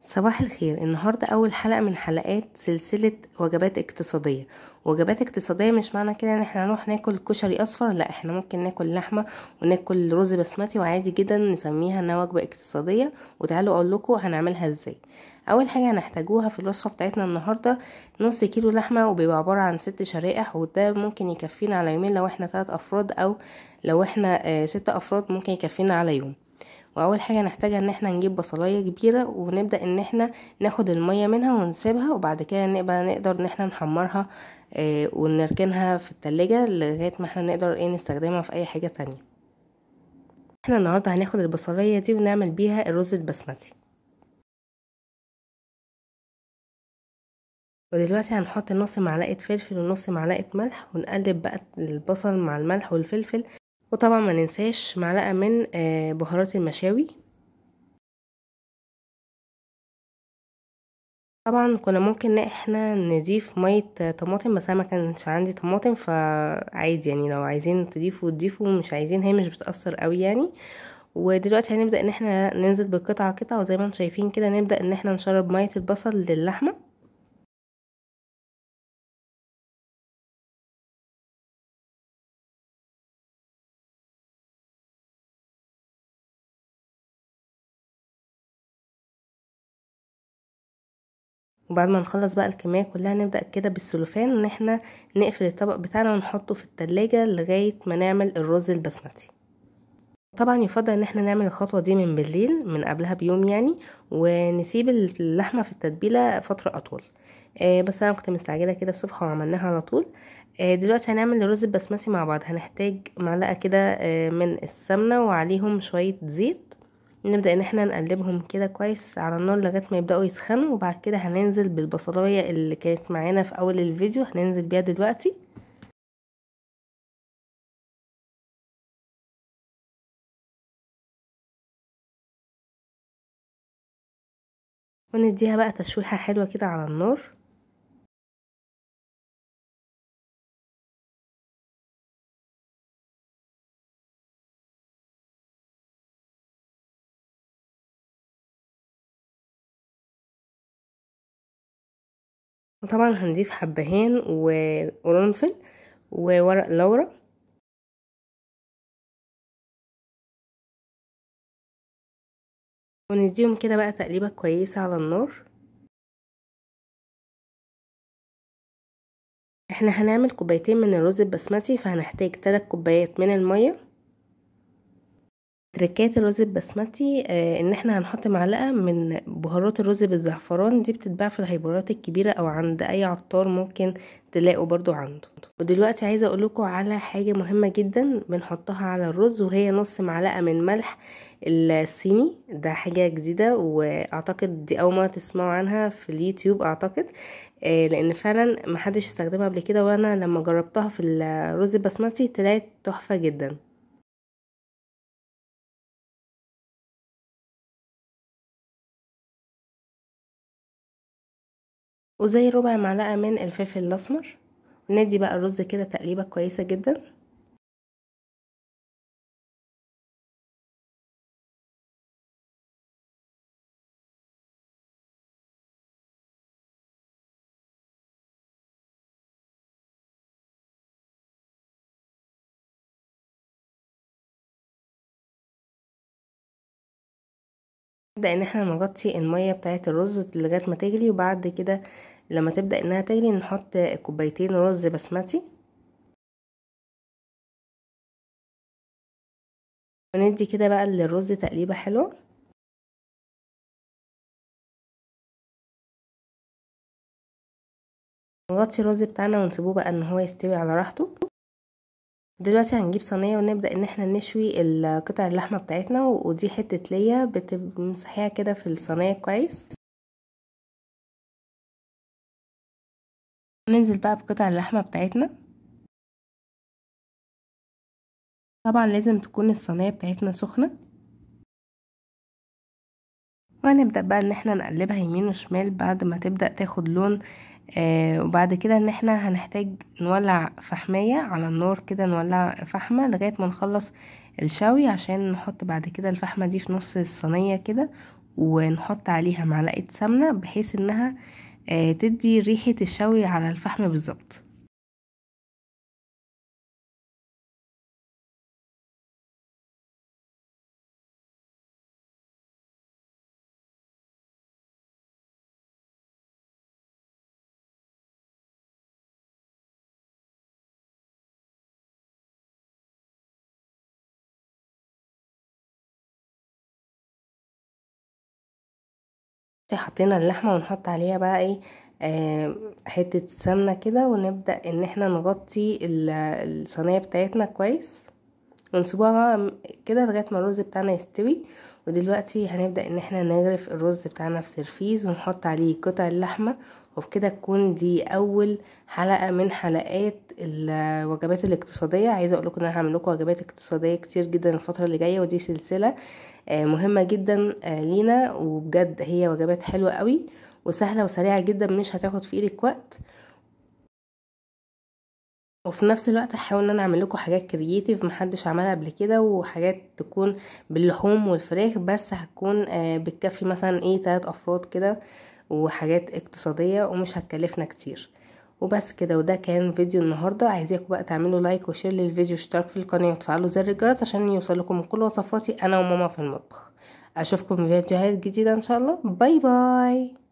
صباح الخير. النهاردة أول حلقة من حلقات سلسلة وجبات اقتصادية. وجبات اقتصادية مش معنى كده ان احنا هنروح ناكل كشري أصفر، لا، احنا ممكن ناكل لحمة وناكل رز بسمتي وعادي جدا نسميها انها وجبة اقتصادية. وتعالوا اقول لكم هنعملها ازاي. اول حاجة هنحتاجوها في الوصفة بتاعتنا النهاردة نص كيلو لحمة، وبيبقى عبارة عن 6 شرائح، وده ممكن يكفينا على يومين لو احنا 3 افراد، او لو احنا 6 افراد ممكن يكفينا على يوم. واول حاجة نحتاجها ان احنا نجيب بصلايه كبيرة ونبدا ان احنا ناخد المية منها ونسيبها، وبعد كده نبقى نقدر ان احنا نحمرها ونركنها في التلاجة لغاية ما احنا نقدر نستخدمها في اي حاجة تانية. احنا النهارده هناخد البصلايه دي ونعمل بيها الرز البسمتي. ودلوقتي هنحط نص معلقه فلفل ونص معلقه ملح، ونقلب بقى البصل مع الملح والفلفل، وطبعا ما ننساش معلقه من بهارات المشاوي. طبعا كنا ممكن ان احنا نضيف مية طماطم، بس انا ما كانش عندي طماطم، فعادي يعني لو عايزين تضيفوا تضيفوا، مش عايزين هي مش بتاثر قوي يعني. ودلوقتي هنبدا ان احنا ننزل بالقطعه قطعه، وزي ما انتم شايفين كده نبدا ان احنا نشرب مية البصل للحمه. وبعد ما نخلص بقى الكمية كلها نبدأ كده بالسلوفان ان احنا نقفل الطبق بتاعنا ونحطه في التلاجة لغاية ما نعمل الرز البسمتي. طبعا يفضل ان احنا نعمل الخطوة دي من بالليل، من قبلها بيوم يعني، ونسيب اللحمة في التتبيلة فترة اطول. بس انا كنت مستعجلة كده الصبح وعملناها على طول. دلوقتي هنعمل الرز البسمتي مع بعض. هنحتاج معلقة كده من السمنة وعليهم شوية زيت، نبدأ ان احنا نقلبهم كده كويس على النار لغاية ما يبدأوا يسخنوا. وبعد كده هننزل بالبصلاية اللي كانت معانا في اول الفيديو، هننزل بيها دلوقتي. ونديها بقى تشويحة حلوة كده على النار. وطبعا هنضيف حبهان وقرنفل وورق لورا. ونديهم كده بقى تقليبه كويسة على النار. احنا هنعمل 2 كوباية من الرز البسمتي، فهنحتاج 3 كوبايات من المية. تركات الرز البسمتي ان احنا هنحط معلقه من بهارات الرز بالزعفران، دي بتتباع في الهيبرات الكبيرة او عند اي عطار ممكن تلاقوا برضو عنده. ودلوقتي عايزه اقول لكم على حاجة مهمة جدا بنحطها على الرز، وهي نص معلقه من ملح الصيني. ده حاجة جديدة واعتقد دي اول مرة تسمعوا عنها في اليوتيوب اعتقد، لان فعلا محدش استخدمها قبل كده، وانا لما جربتها في الرز البسمتي طلعت تحفة جدا. وزي ربع معلقة من الفلفل الاسمر. ندي بقى الرز كده تقليبة كويسة جدا. نبدأ ان احنا نغطي المية بتاعت الرز لغاية ما تغلي، وبعد كده لما تبدأ انها تغلي نحط 2 كوباية رز بسمتي، وندي كده بقى للرز تقليبة حلوة. نغطي الرز بتاعنا ونسيبه بقى ان هو يستوي على راحته. دلوقتي هنجيب صينية ونبدأ ان احنا نشوي قطع اللحمة بتاعتنا، ودي حتة ليا بتمسحيها كده في الصينية كويس. ننزل بقى بقطع اللحمة بتاعتنا. طبعا لازم تكون الصينية بتاعتنا سخنة. وهنبدأ بقى ان احنا نقلبها يمين وشمال بعد ما تبدأ تاخد لون. وبعد كده ان احنا هنحتاج نولع فحمية على النار كده، نولع فحمة لغاية ما نخلص الشوي، عشان نحط بعد كده الفحمة دي في نص الصينية كده ونحط عليها معلقة سمنة بحيث انها تدي ريحة الشوي على الفحم بالظبط. حطينا اللحمة ونحط عليها بقى ايه حتة سمنه كده، ونبدا ان احنا نغطي الصينية بتاعتنا كويس، ونسيبوها بقى كده لغاية ما الرز بتاعنا يستوي. ودلوقتي هنبدا ان احنا نغرف الرز بتاعنا في سرفيز ونحط عليه قطع اللحمة، وبكده تكون دي اول حلقة من حلقات الوجبات الاقتصادية. عايزه اقول لكم ان انا هعمل لكم وجبات اقتصادية كتير جدا الفترة اللي جاية، ودي سلسلة مهمة جدا لينا، وبجد هي وجبات حلوة قوي وسهلة وسريعة جدا، مش هتاخد في ايدك وقت، وفي نفس الوقت هحاول ان انا اعمل لكم حاجات creative محدش عملها قبل كده، وحاجات تكون باللحوم والفراخ، بس هتكون بتكفي مثلا ايه 3 افراد كده، وحاجات اقتصادية ومش هتكلفنا كتير. وبس كده، وده كان فيديو النهارده. عايزاكم بقى تعملوا like و share للفيديو، واشتراك في القناة، وتفعلوا زر الجرس عشان يوصلكم كل وصفاتي انا وماما في المطبخ. اشوفكم في فيديوهات جديدة ان شاء الله. bye bye.